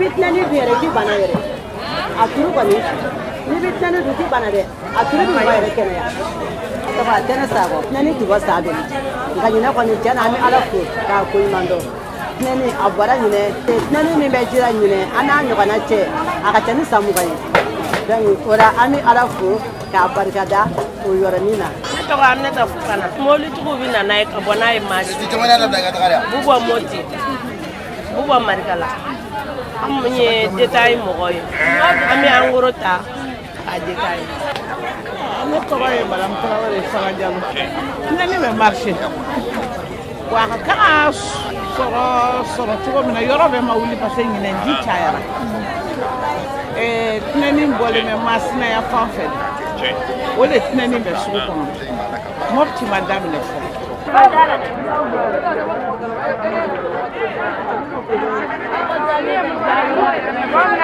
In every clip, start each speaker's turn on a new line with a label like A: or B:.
A: I bɛ tiɲɛni dun yɛrɛ, i tɛ bana yɛrɛ. A turu kɔni, n'i bɛ tiɲɛni dun, i tɛ bana dɛ. A turu bɛ mɔgɔ yɛrɛ kɛnɛya. Sabu a tɛnɛ sa kɔ. Tiɲɛni tun bɔ san bɛɛ. Nka ɲinɛ kɔni tiɲɛ na, an bɛ Ala fo k'a ko ɲuman dɔn. Tiɲɛni a bɔra ɲinɛ. Tiɲɛni min bɛ jira ɲinɛ, an n'a ɲɔgɔnna cɛ, a ka ca ni san 20 ye. Donc o la an bɛ Ala fo k'a barikada o yɔrɔnin na.
B: Ne tɔgɔ Aminata Fofana. Mobilitigiw bɛ na n'a ye ka bɔ n'a ye Masi. U bɛ bɔ Moti, u bɛ bɔ Marikala. An ye détail mɔgɔ ye. An bɛ angoro ta k'a détail.
C: Ne tɔgɔ ye Madame Tarawele Fanga Jalo. Tiɲɛni bɛ marché. Wa a ka kan ka sɔrɔ cogo min na, yɔrɔ bɛɛ ma wuli parce que ɲinɛ ji cayara. Tiɲɛni bɔlen bɛ Masinaya fan fɛ de. O de tiɲɛni bɛ sugu kɔnɔ. Mopti ma daminɛ fɔlɔ.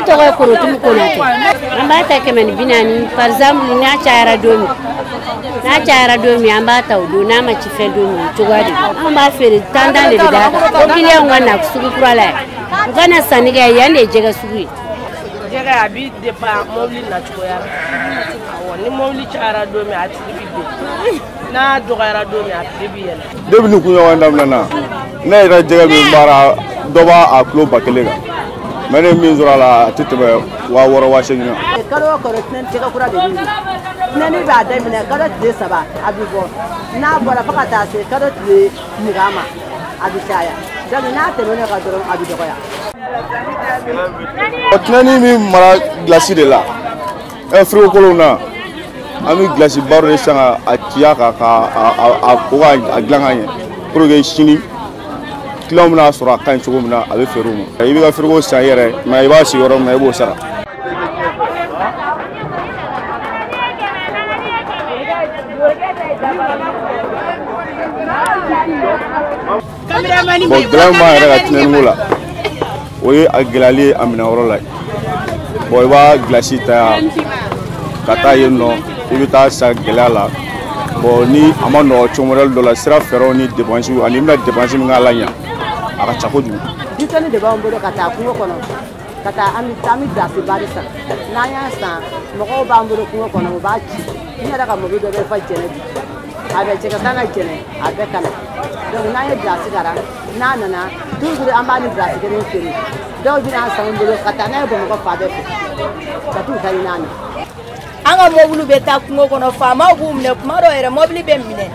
D: Tɔgɔ ye Korotumu Konate. An b'a ta 140, par exemple n'a cayara don min. N'a cayara don min, an b'a ta o don, n'a ma ci fɛn don min, o cogoya de don. An b'a feere tantan de bɛ d'a kan. Ko kiliyanw ka na sugu kura la yan. U ka na sanni kɛ yan de ye jɛgɛ sugu ye.
B: Jɛgɛ a bi dépend mobili nacogoya la. Awɔ, ni mobili cayara don min, a tigi bi bin. N'a dɔgɔyara don min, a prix bi yɛlɛ.
E: Depuis ni kunɲɔgɔn daminɛna, ne yɛrɛ jɛgɛ min baara, dɔ b'a a kilo 1000 kan. Mais ne ye min sɔrɔ a la, a tɛ tɛmɛ 6000 8,000 kan.
A: Kalo o kalo jɛgɛ kura de bɛ wuli. Tiɲɛni b'a daminɛ kalo tile 3 a bɛ bɔ. N'a bɔra fo ka taa se kalo tile 20 ma, a bɛ caya. Donc n'a tɛmɛn'o kan dɔrɔn, a bɛ dɔgɔya.
E: Tiɲɛni min mara gilasi de la, frigo kolon na, an bɛ gilasi baro de san ka a ci a kan ka a ko k'a dilan ka ɲɛ pour que sini client bɛna sɔrɔ a ka ɲi cogo min na, a bɛ feere u ma. I b'i ka frigo san i yɛrɛ, mais i b'a sigi yɔrɔ min na, i b'o sara. Bon, gɛlɛya min b'an yɛrɛ ka tiɲɛniko la, o ye a gɛlɛyali ye a minɛyɔrɔ la. Bon, i b'a gilasi ta yan ka taa yen nɔ, i bɛ taa san gɛlɛya la. Bon, ni a ma nɔgɔ cogo modèle dɔ la, sira fɛɛrɛw ni dépenses ani i bɛna dépense min k'a la ɲa, a ka ca kojugu.
A: Denmisɛnnin de b'an bolo ka taa kungo kɔnɔ, ka taa an bɛ gilasi ba de san. N'an y'a san, mɔgɔw b'an bolo kungo kɔnɔ, u b'a ci. N yɛrɛ ka mobili dɔ bɛ fɔ Jɛnɛ bi. A bɛ jɛgɛ san na Jɛnɛ, a bɛɛ ka na. Donc n'an ye gilasi kara, n'a nana, toujours an b'a ni gilasi kelen feere. Dɔw bɛ n'a san an bolo ka taa n'a ye Bamakɔ fan bɛɛ fɛ, ka t'u ta ɲini an na.
F: An ka mobili bɛ taa kungo kɔnɔ, faamaw b'u minɛ, kuma dɔw yɛrɛ mobili bɛ minɛ.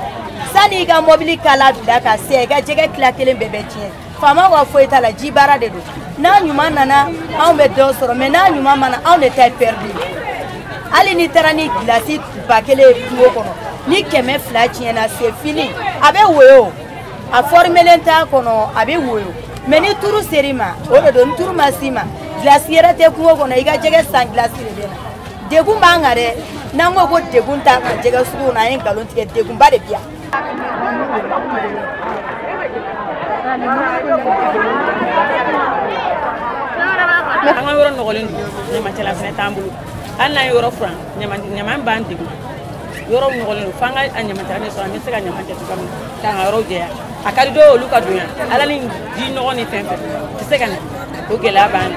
F: Sani i ka mobili kala bila ka se, i ka jɛgɛ tila kelen bɛɛ bɛ tiɲɛ. Faamaw ka foyi t'a la, ji baara de don. N'a ɲuman nana, anw bɛ dɔ sɔrɔ, mais n'a ɲuman ma na, anw de ta ye perdu. Hali n'i taara ni gilasi 1000 ye kungo kɔnɔ, ni 200 tiɲɛna, c'est fini. A bɛ woyo, a formelen t'a kɔnɔ, a bɛ woyo. Mais ni turu ser'i ma, o de don, ni turu ma s'i ma, gilasi yɛrɛ tɛ kungo kɔnɔ, i ka jɛgɛ san gilasi de bɛ na. Degun b'an kan dɛ, n'an ko ko degun t'an kan jɛgɛ sugu na, an ye nkalon tigɛ, degunba de bi yan.
C: An ka yɔrɔ nɔgɔlen don, ɲamacɛla fɛnɛ t'an bolo. Hali n'an ye yɔrɔ furan, ɲama b'an degun. Yɔrɔw nɔgɔlen don, f'an ka a ɲamacɛla de sɔrɔ, an bɛ se ka ɲama cɛ cogoya min na, k'an ka yɔrɔw jɛya. A ka di dɔw ye olu ka don yan, Ala ni ji nɔgɔ ni fɛn fɛn tɛ se ka na, o gɛlɛya b'an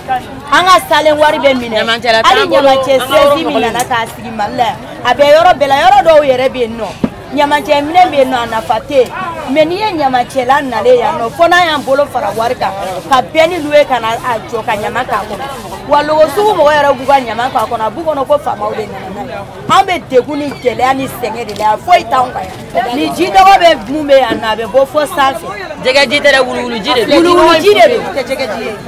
C: kan.
F: An ka salen wari bɛ minɛ, hali ɲamacɛ sɛzi min nana k'a sigi Mali la yan, a bɛ yɔrɔ bɛɛ la, yɔrɔ dɔw yɛrɛ bɛ yen nɔ, ɲamacɛ minɛ bɛ yen nɔ, a nafa tɛ yen. Mais n'i ye ɲamacɛla nalen yan nɔ, fo n'a y'an bolo fara wari kan, ka bɛɛ ni luwe ka na a jɔ ka ɲama k'a kɔnɔ. Wa logo sugu mɔgɔ yɛrɛ b'u ka ɲama k'a kɔnɔ, a b'u kɔnɔ ko faamaw de nana n'a ye. An bɛ degun ni gɛlɛya ni sɛgɛn de la yan, foyi t'anw kan yan. Ni ji dɔgɔ bɛ mun bɛ yan nɔ, a bɛ bɔ fo sanfɛ.
B: Jɛgɛ ji tɛ dɛ, wuluwulu ji de don.
F: Wuluwulu ji de don.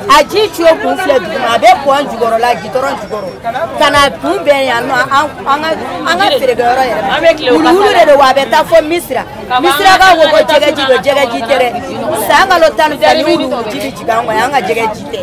F: A ji tuyau kun filɛ duguma, a bɛ pɔn jukɔrɔ la, gitɔrɔn jukɔrɔ. Ka na kun bɛn yan nɔ, an ka feerekɛyɔrɔ yɛrɛ ma. Wuluwulu de don, wa a bɛ taa fo Misira. Misirakaw ko ko jɛgɛ ji don, jɛgɛ ji tɛ dɛ. San kalo 12 ni wuluwulu ji bɛ jigin an kɔnɔ, an ka jɛgɛ ji tɛ.